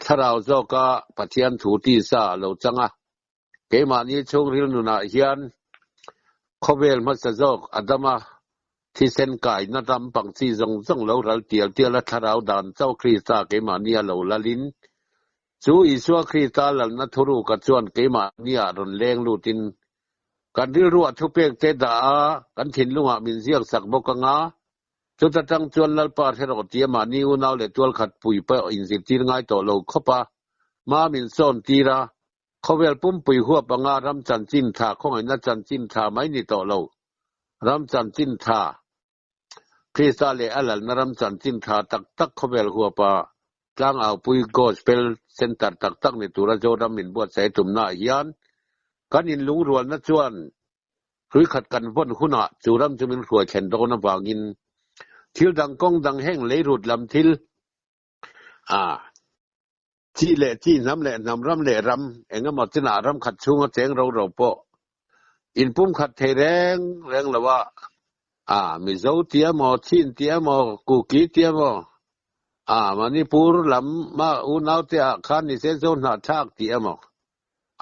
thlarau zawka Pathian thu tisa a lo chang a. Keimahni chhungril nunah hian khawvel hmasa zawk Adama thisen kaina ram pang chi zawng zawng lo ral tial tial a thlarau dan chauh Krista keimahni a lo lalin chu Isua Krista lalna thuruka chuan keimahniah rawn leng lutin kan rilruah thupek te dah a kan thinlungah min ziak sak bawk anga chuta tang chuan Lalpa hre rawh tia mahni unau leh tualkhat pui pawh inzirtir ngai tawh lo khawp a hma min sawn tir a. Khawvel pumpui huap anga ram chanchin tha khawngaihna chanchin tha mai ni tawh lo. Ram chanchin tha, Krista leh a lalna ram chanchin tha tak tak khawvel huapa tlangaupui Gospel Centre tak tak ni tura Zoram min buatsaih tumnaah hian kan inlungrualna chuan hrui khat kan vawn hunah chu ram chu min hruai thlen dawn avangin thil dang kawng dang heng leirut lam thil a Chi leh chi, hnam leh hnam, ram leh ram, eng emaw chinah ram khat chhunga cheng ro ro pawh inpumkhat thei reng reng lo a, a Mizo tia maw, Chin tia maw, Kuki tia maw, a Manipur lam a unau te ah khan ni se Zo hnahthlak tih emaw.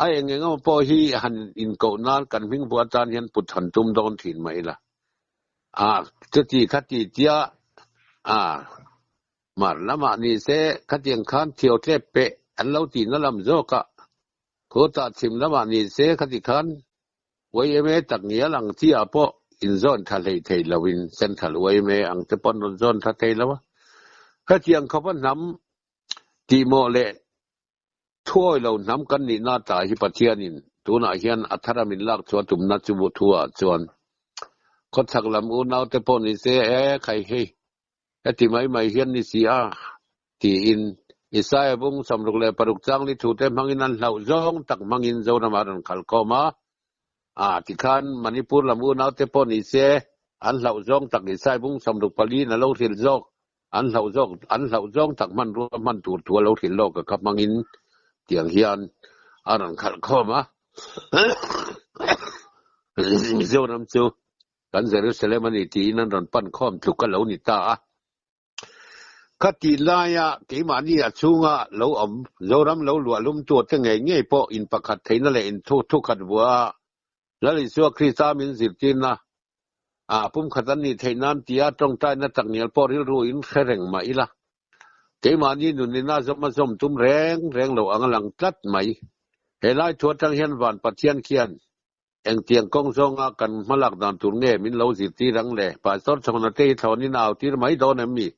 A eng eng emaw pawh hi han inkoh nan kan hming bu atan hian put han tum dawn thin mai ila. A chuti khati tia a mar lamah ni se khatiang khan thio tlep peh an lo tihna lam zawk a, khutah chhim lamah ni se khati khan YMA tak ngial ang chi ah pawh inzawn tha hlei thei lo in Central YMA ang te pawn rawn zawn tha thei lo a. Hetiang khawpa hnam tihmawh leh Thuawi lo hnam kan nihna tah hi Pathianin tunah hian a thara min lak chhuah tumna chu thuah chuan khawchhak lam unaute pawh ni se, E khai hei, heti mai mai hian ni si a, tiin Isaia bung 66 changli thute hmangin an hlauh zawng tak hmangin Zoramah a rawn khalh khawm a. A tikhan Manipur lam unaute pawh ni se, an hlauh zawng tak Isai bung 64 in a lo hrilh zawk An hlauh zawk, an hlauh zawng tak hmanrua hman tur thu a lo hrilh lawk a kha hmangin tiang hian a rawn khalh khawm a. Mizoram chu kan Jerusalem a ni tiin an rawn pan khawm tluk a lo ni ta a. Khatih laia keimahni a chhunga lo awm Zoram lo luah lumtu te ngei ngei pawh in pakhat theihna leh in thu thukhat vua a Lal Isua Krista min zirtirna ah pumkhat an nih theih nan tia tawngtaina takngial pawh rilru in hre reng mah ila, keimahni nunin a zawm a zawm tum reng reng lo ang a lang tlat mai. He lai thu atang hian Van Pathian khian engtiang kawng zawnga kan hmalak dan tur nge min lo zirtir ang le? Pastor Chhawna te hi thlawnin a autir mai dawn em mi?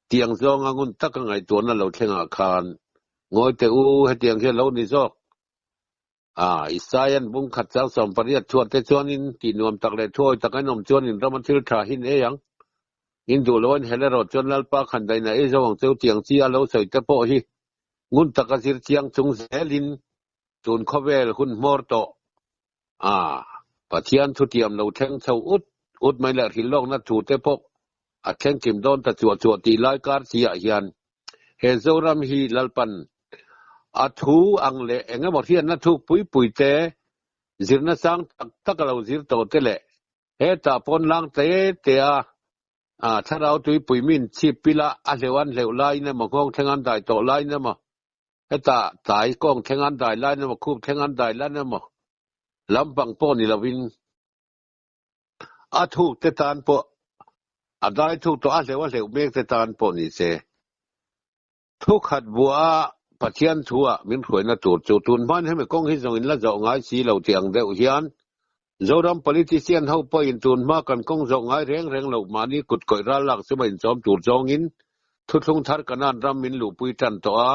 Tiang zawnga ngun taka ngaihtuahna lo thlengah khan ngawi teh u, hetiang hian lo ni zawk. A, Isaian bung khat chang 18 chhuat te chuanin tih nuam tak leh thuawi tak an awm chuanin rama thil tha hin ei ang. In duh loin hel erawh chuan Lalpa khan daihna ei zo ang cheu tiang chi a lo sawi te pawh hi ngun taka zir chiang chung zelin tun khawvel hun hmawr tawh a, Pathian thutiam lo thleng chho ut ut mai leh hrilhlawkna thu te pawh a thleng kim dawn ta chuah chuah tih lai kar chi ah hian He Zoram hi Lalpan a thu ang leh eng emaw hriatna thuk pui pui te, zirna sang tak tak a lo zir tawh te leh hetah pawn lang te te a thlarau tuipui min chhip pila a hleuh an hleuh laiin emaw nghawng thleng an dai tawh laiin emaw hetah tlai kawng thleng an dai laiin emaw khup thleng an dai laiin emaw lampang pawh ni lovin A thuk te tan pawh, a dai thuk tawh a hleuh a hleuh mek te tan pawh ni se. Thukhat buah Pathian thu-ah min hruaina tur chu tun hman hemi kawng hi zawng in la zawh ngai si lo tih ang deuh hian Zoram politician ho pawhin tun hma kan kawng zawh ngai reng reng loh mahni kut kawih ral lak chuma inchawm tur zawngin thuthlung thar Kanan ram min luhpui tan tawh a,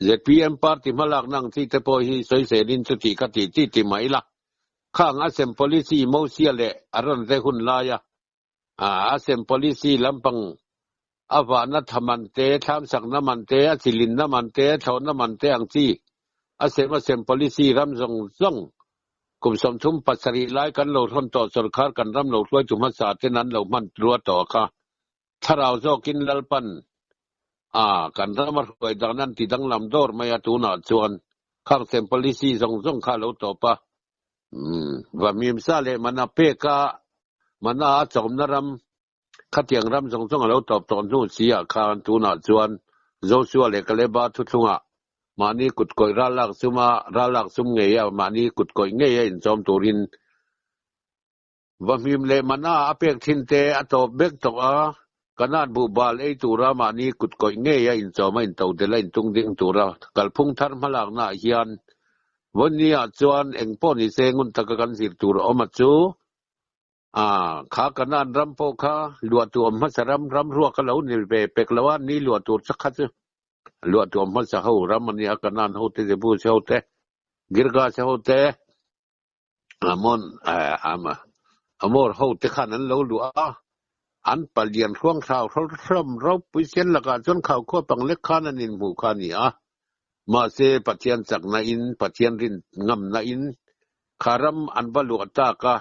zpm party hmalakna ang chi te pawh hi sawiselin chuti kha ti ti ti mah ila Khang a sem policy Mosia leh a rawn ve hun laia a sem policy lampang a vahna tha man te, thlamsakna man te, a chilinna man te, thlawhna man te ang chi a sem a sem policy ram zawng zawng kum 37 lai kan lo hrawn tawh sorkar kan ram lo hruaitu hmasa ten an lo hman rua tawh kha thlarau zawkin Lalpan a kan rama hruai dan an ti danglam dawr mai a tunah chuan khang sem policy zawng zawng kha lo tawp a va mimsa leh mana pek a mana a chawmna ram khatiang ram zawng zawng a lo tawp tawh hnu si ah khan tunah chuan Joshua leh Kaleba thuthlungah mahni kut kawih ral lak suma ral lak sum ngei a mahni kut kawih ngei a inchawm turin Va hmim leh mana a pek thin te a tawp vek tawh a, Kanan buhbal ei tura mahni kut kawih ngei a inchawm a intodelh a intung ding tura kalphung thar hmalakna ah hian Vawnni ah chuan eng pawh ni se ngun taka kan zir tur a awm a chu a kha Kanan ram pawh kha luah tu awm hmasa ram ram ruak a lo ni ve pek lo a ni luah tur chak kha chu luah tu awm hmasa ho ram a nia Kanan ho te Jebus ho te Girgas ho te Amon Amor ho te khan an lo luah a, an palian hruang thlau hrawm ropui sen lakah chuan khau khua pang lek khan an inhmuh kha a ni a. Mahse, Pathian chakna in, Pathian rin ngamna in kha ram an va luah tak a,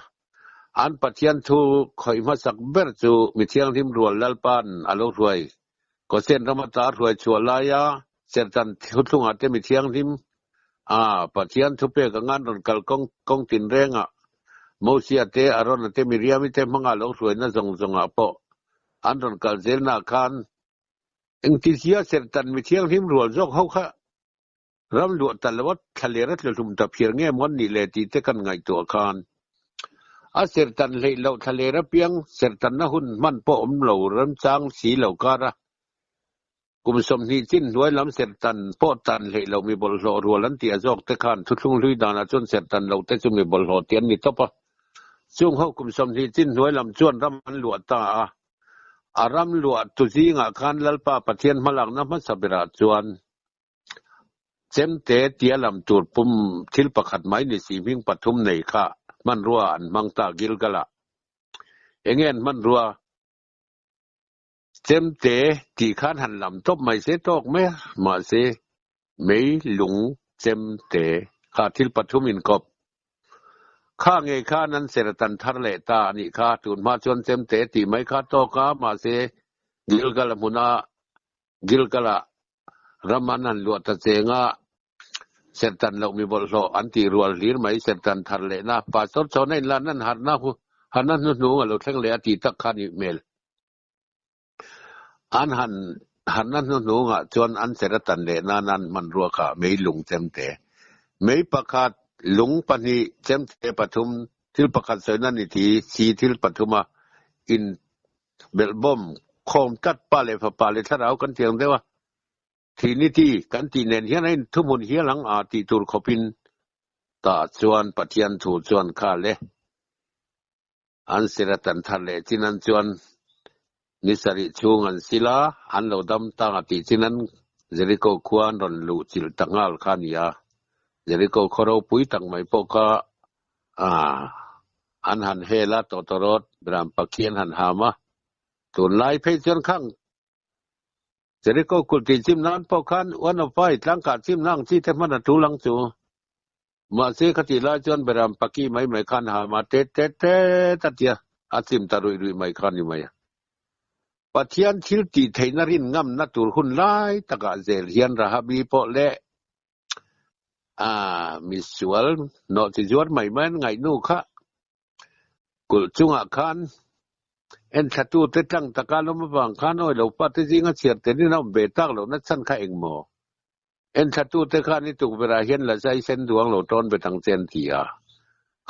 an Pathian thu khawih hmasak ber chu mi thianghlim rual Lalpa'n a lo hruai. Gosen ram ata a hruai chhuah laia Serhtan thuthlungah te mi thianghlim a Pathian thupek anga an rawn kal kawng kawng tinrengah Mosia te, Arona te, Miriami te hmanga lo hruaina zawng zawngah pawh an rawn kal zelnaah khan engtizia Serhtan mi thianghlim rual zawk ho kha. Ram luah ta lo a thlaler a tluhlum ta phiar nge maw an nih le tih te kan ngaihtuah khan a serhtan hleih loh thlaler apiang serhtanna hun hman pawh awm lo remchang si lo kar a kum 20 chin hnuai lam serhtan pawh tan hleih loh mi bawlhhlawh rual an tih a zawk te khan thuthlung hlui danah chuan serhtan loh te chu mi bawlhhlawh tih an ni tawp a. Chung ho kum 20 chin hnuai lam chuan ram an luah ta a. A ram luah tu zingah khan Lalpa Pathian hmalakna hmasa berah chuan Chemte tia lam tur pum thil pakhat mai ni si hming pathum nei kha hmanrua an hmang ta Gilgal-ah. Enge an hmanrua? Chemte tih khan han lam tawp mai se tawk mai a, mahse mei lung chemte kha thil pathum inkawp kha ngei khan an ser tan thar leh ta a nih kha. Tun hma chuan chemte tih mai kha tawk a, mahse Gilgal-a hmuna Gilgal-ah ram an han luah ta cheng a, serhtan loh mi bawlhhlawh an tih rual hlir mai, serhtan thar lehna Pastor chhawna inlan an harna harna hnuhnung a lo thleng leh a tih tak kha a nih hmel. An han harna hnuhnungah chuan an ser a tan leh nan an hmanrua kha mei lung chemte, mei pakhat, lung pahnih, chemte pathum, thil pakhat sawina ni thi si thil pathuma in Belhbawm, khawm tlat pa leh fapa leh thlarau kan tiang deuh a, Trinity kan tih nen hian a inthuhmun hial ang a tih tur khawpin tah chuan Pathian thu chuan kha le an sir a tan thar leh chin an chuan ni sarih chhung an sil a, an lo dam tang a tih chin an Jericho khua an rawn luh chilh ta nghal kha a ni a, Jericho khaw ropui tak mai pawh kha an han hel a, tawtawrawt Ram Pakhi an han ham a, tunlai phei chuan khang Jericho kulh tih chim nan pawh khan one of five tlangkah chim na ang chi te hman a tul ang chu. Mahse khatih lai chuan Beram Paki mai mai khan ham a tet tet tet a tia a chim ta ruih ruih mai kha a ni mai a. Pathian thil tih theihna rin ngamna tur hun lai takah zel hian Rahabi pawh leh A misual nawh chi zuar mai mai an ngaih nu kha kulh chungah khan enthlatu te tlang taka lawm avang khan awi lo pa te zinga chhiar telin a awm ve tak lohna chhan kha engmaw? Enthlatu te khan i tukverh ah hian la zai sen duang lo tawn bet ang che an ti a.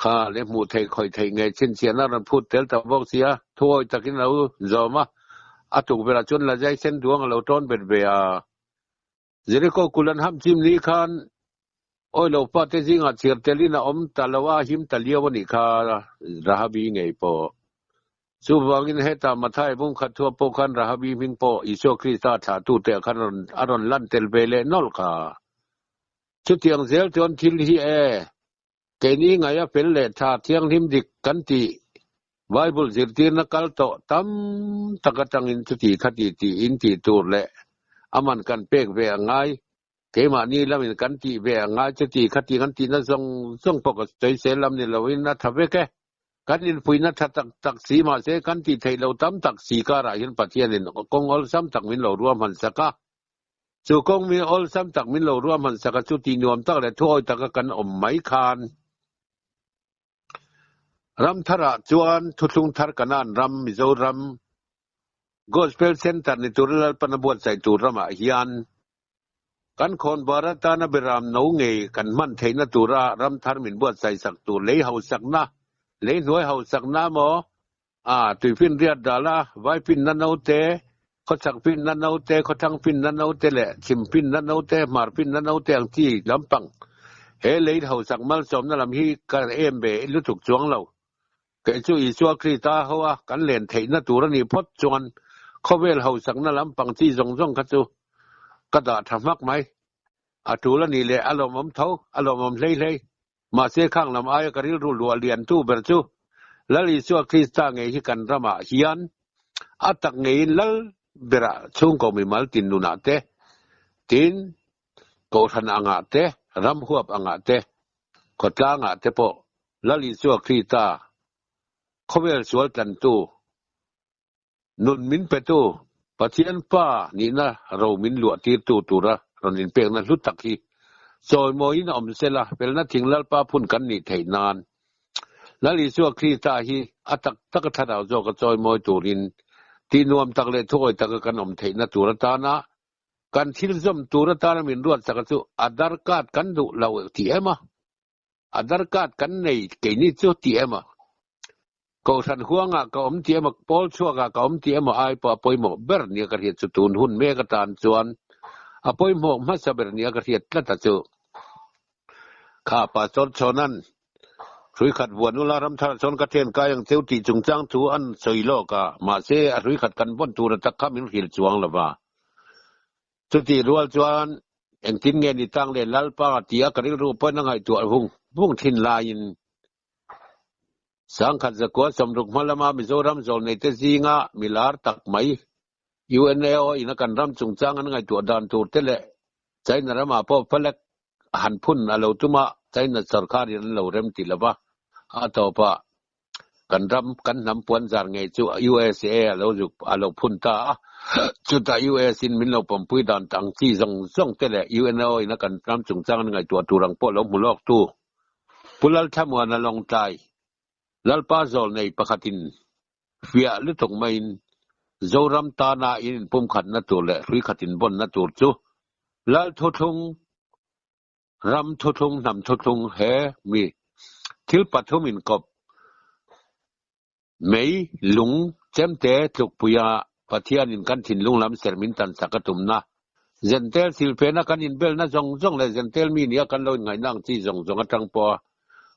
Kha le hmuh theih khawih theih ngei chhinchhiahna a rawn phut tel ta bawk si a, thuawi takin a lo zawm a, a tukverh ah chuan la zai sen duang a lo tawn bet ve a. Jericho kulh an ham chim ni khan awi lo pa te zingah chhiar telin a awm ta lo a, him ta liau a nih kha Rahabi ngei pawh. Chuvangin heta Mathai bumkhat thua pawh khan Rahabi hming pawh Isua Krista thlahtute ah khan a rawn lan tel ve leh nawlh kha. Chutiang zel chuan thil hi e, keini ngaia fel leh tha thianghlim dik kan tih Bible zirtirna kal tawh tam tak atangin chuti khati tiin tih tur leh aman kan pek ve a ngai, keimahni lamin kan tih ve a ngai chuti khati kan tihna zawng zawng pawh ka sawisel lam ni loin a tha vek e. Kan inpuihna tha tak tak si mahse kan tih theih lo tam tak si karah hian Pathianin kawng awlsam tak min lo ruahman sak a. Chu kawng mi awlsam tak min lo ruahman sak a chu tih nuam tak leh thuawi taka kan awm mai khan Ram tharah chuan thuthlung thar Kanan ram, Mizoram, Gospel Centre ni tura Lalpan a buatsaih tur ramah hian kan khawnvar atana beram no ngei kan hman theihna tura ram thar min buatsaih sak tur lei hausakna, lei hnuai hausakna maw, a tuifinriat dala vaifinna naute, khawchhak finna naute, khawthlang finna naute leh chhim finna naute, hmar finna naute ang chi lampang he lei hausak malsawmna lam hi ka em ve lutuk chuang lo. Kei chu Isua Krista ho a kan len theihna tur a nih phawt chuan khawvel hausakna lampang chi zawng zawng kha chu ka dah tha hmak mai. A tul a nih leh a lawmawm tho, a lawmawm hlei hlei. Mahse khang lam aia ka rilru luah liantu ber chu Lal Isua Krista ngei hi kan ramah hian a tak ngeiin Lal berah chhungkaw mimal tin nunah te, tin kohhran angah te, ram huap angah te, khawtlangah te pawh Lal Isua Krista khawvel sual tlantu, nun min petu, Pathian Pa nihna ro min luahtirtu tura rawn inpekna hlu tak hi chawimawiin a awm sela, felna thing Lalpa phun kan nih theih nan Lal Isua Krista hi a tak taka thlarau zawka chawimawi turin tihnuam tak leh thuawi taka kan awm theihna tur atana. Kan thil zawm tur atana min ruat chaka chu Aadhaar card kan duh lo tih em a? Aadhaar card kan nei keini chu tih em a? Kohhran huangah ka awm tih emaw, pawl chhuakah ka awm tih emaw ai pawh a pawimawh ber nia ka hriat chu tun hun mek atan chuan a pawimawh hmasa ber nia ka hriat tlat a chu. Kha Pastor Chhawnan hrui khat vuan ula Ramthar chuan ka then kai ang cheu tih chungchang thu an sawi lawk a, mahse a hrui khat kan vawn tur atak kha min hrilh chuang lo va. Chutih rual chuan engtin nge ni tang le Lalpa tia ka rilru pawhin a ngaihtuah vung vung thin laiin Sangkhat zakua sawmruk hma lama Mizoram zawlneite zinga milar tak mai UNAO ina kan ram chungchang an ngaihtuah dan tur te leh China ramah pawh flag han phun a lo tum a, China sorkarin an lo rem ti lova, a tawpah kan ram kan hnam puan zar ngei chu USA a lo zuk a lo phun ta a, chutah US in min lo pawmpui dan ang chi zawng zawng te leh UNAO ina kan ram chungchang an ngaihtuah tur ang pawh lo hmu lawk tu Pu Lalthlamuana Lawngtlai, Lalpa Zawlnei pakhatin fiah lutuk maiin Zoram tana in inpumkhatna tur leh hruikhat inbawnna tur chu Lal thuthlung, ram thuthlung, hnam thuthlung he mi thil pathum inkawp mei, lung, chemte tlukpuia Pathianin kan thinlung lam ser min tan sak a tumna, Zentel silfena kan inbelna zawng zawng leh Zentel mi nia kan lo inngaihna ang chi zawng zawng atang pawha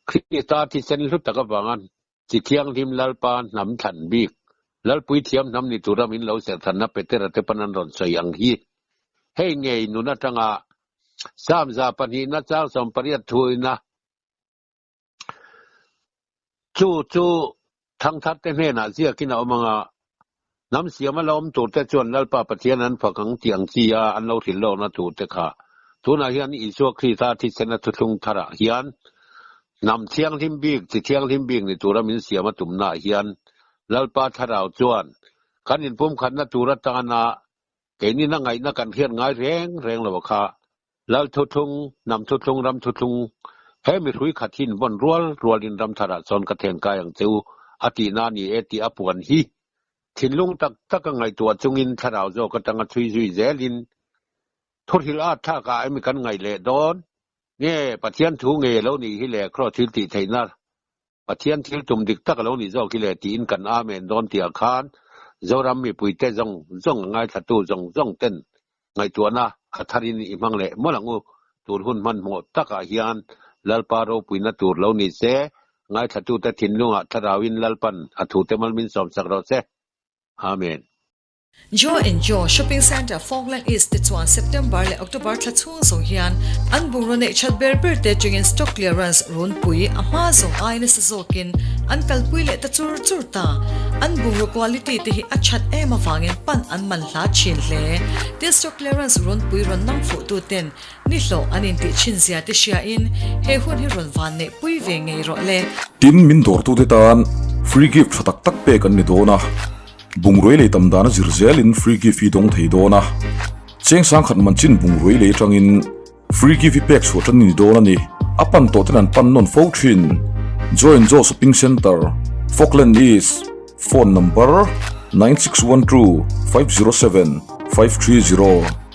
Krista thisen hlu tak avanga chi thianghlim Lalpa hnam thlan bik, Lalpui thiam hnam ni tura min lo serhtanna Petera te pawn an rawn sawi ang hi hei ngei nun atanga Samza pahnihna chang 80 thuina Chu chu thangtharte hnenah ziakin a awm ang a, hnam siama la awm turte chuan Lalpa Pathian an fak ang tih ang chi a an lo hrilh lawkna turte kha. Tunah hian Isua Krista thisena thuthlung tharah hian hnam thianghlim bik, chi thianghlim bik ni tura min siam a tumnaah hian Lalpa Thlarau chuan kan inpumkhatna tur atana keinin a ngaihna kan hriat ngai reng reng lo kha Lal thuthlung, hnam thuthlung, ram thuthlung, he mihrui khat hi invawn rual rualin ram tharah chuan ka then kai ang che u, a tihna a ni e tih a puan hi thinlung tak tak a ngaihtuah chungin thlarau zawk atanga chhui zui zelin thuhrilh at thlakah emi kan ngaih leh dawn nge Pathian thu ngei a lo nih hi le Kraws thil tih theihna Pathian thil tum dik tak a lo nih zawk hi le tiin kan Amen dawn tihah khan Zoram mipuite zawng zawng a ngaithlatu zawng zawng ten ngaihtuahna a tharin i hmang leh mawlh ang u. Tur hun hmanhmawh takah hian Lalpa ropuina tur lo ni se, ngaithlatute thinlungah thlarauin Lalpan a thute malmin sawmsak rawh se. Amen. Joe and Joe Shopping Centre Falkland East te chuan September leh October thla chhung zawng hian an bungraw neih that ber ber te atangin stock clearance runpui a hma zawng ai nasa zawkin an kalpui leh ta chur chur ta. An bungraw quality te hi a that em avangin pan an man hla thin hle. Tin stock clearance runpui rawn nang fuh tu ten ni hlawh an intih thin zia te hriain he hun hi rawn van neih pui ve ngei rawh le. Tin, min dawrtute tan free gift tha tak tak pek an ni dawn a. Bungrui lei tam dan a zir zelin free gift hi dawng thei dawn a, cheng sangkhat man chin bungrui lei atangin free gift hi pek chhuah tan a ni dawn a ni. A pan tawh ten an pan nawn fo thin. Join Joe Shopping Centre, Falkland East, Phone number, 9612 507 530.